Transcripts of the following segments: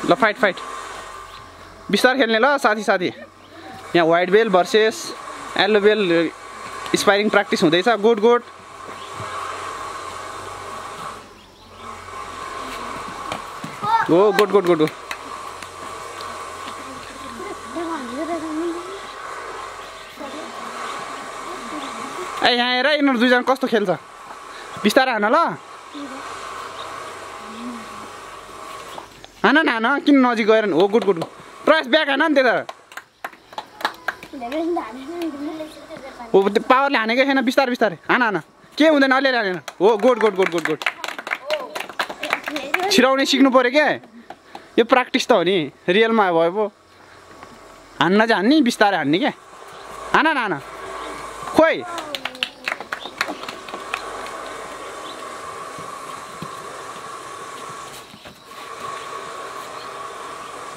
ल fight fight बिस्तार खेल्ने ल साथी साथी यहाँ व्हाइट बेल भर्सेस येलो बेल स्पाइरिङ प्र्याक्टिस हुँदैछ गुड गुड हो गुड गुड गुड ए यहाँ हेर यिनीहरू दुईजना कस्तो खेल्छ बिस्तारै हान ल हान न हान किन नजिक गएर हो गुड गुड प्रयास ब्याक हान नि त्यता हो त्यो पावरले हानेकै छैन बिस्तारै बिस्तारै हान हान के हुँदैन अलिअलि हानेन हो good good good good good छिराउने सिक्नु पऱ्यो क्या यो प्र्याक्टिस त हो नि रियलमा भयो पो हान्न चाहिँ हान्ने बिस्तारै हान्ने क्या हान न हान खोइ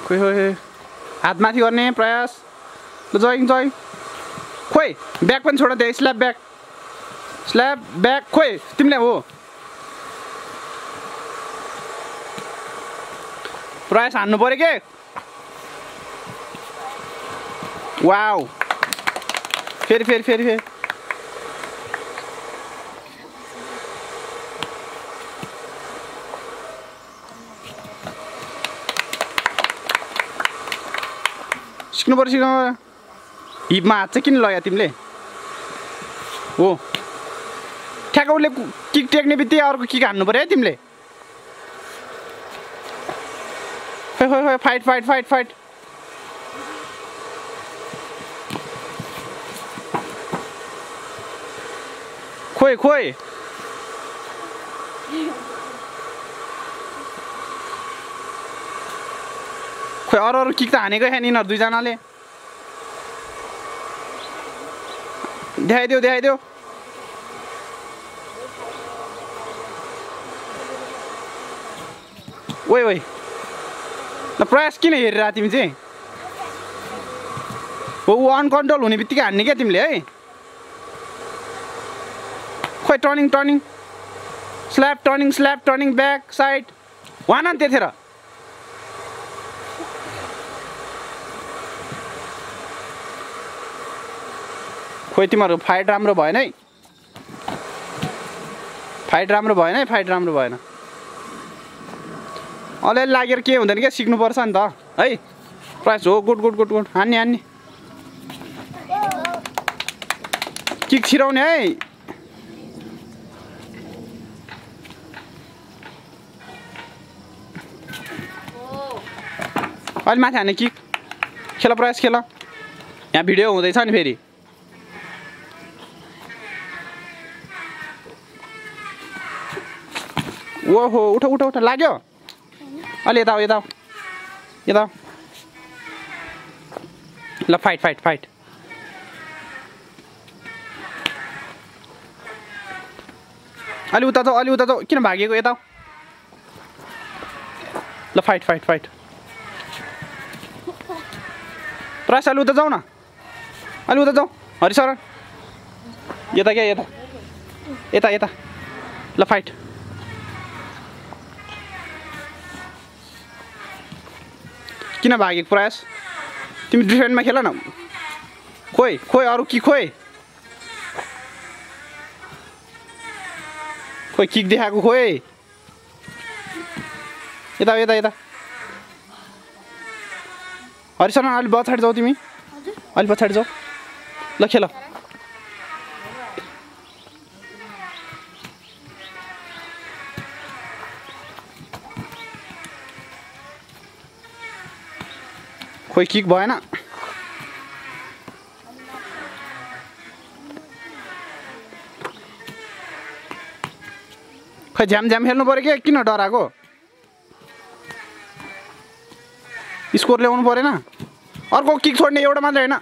खोइ खोइ हात माथि गर्ने प्रयास ल जइङ जइङ खोइ ब्याक पनि छोड त्यहाँ स्ल्याप ब्याक खोइ तिमीले हो प्रयास हान्नु पऱ्यो के वाउ फेरि फेरि फेरि फेरि सिक्नु पर्छ हिपमा हात चाहिँ किन लगायो तिमीले हो ठ्याक्क उसले किक टेक्ने बित्तिकै अर्को किक हान्नु पऱ्यो है तिमीले खोइ खोइ खोइ फाइट फाइट फाइट फाइट खोइ खोइ खोइ अरू किक त हानेकै छैन यिनीहरू दुईजनाले देखाइदेऊ ओइ ओइ ल प्रयास किन हेरेर तिमी चाहिँ हो ऊ अनकन्ट्रोल हुने बित्तिकै हान्ने क्या तिमीले है खोइ turning slap turning back side भन नि त्यतिखेर खोइ तिमीहरू फाइट राम्रो भएन है फाइट राम्रो भएन अलिअलि लागेर के हुँदैन क्या सिक्नुपर्छ नि त है प्रयास हो गुड गुड गुड गुड हान्ने किक छिराउने है अलि माथि हान्ने किक खेल प्रयास खेल यहाँ भिडियो हुँदैछ नि फेरि ओहो उठ लाग्यो अलि यता ल फाइट अलि उता जाऊ किन भागेको यता ल फाइट प्रयास अलि उता जाऊ न हरिशरण यता ल फाइट किन भागेको प्रयास तिमी डिफेन्डमा खेल न खोइ अरू कि खोइ किक देखाएको खोइ यता हरिशरण अलि पछाडि जाऊ तिमी अलि पछाडि जाऊ ल खेल खोइ किक भएन खै झ्याम खेल्नु पऱ्यो कि किन डराएको स्कोर ल्याउनु परेन अर्को किक छोड्ने एउटा मात्रै होइन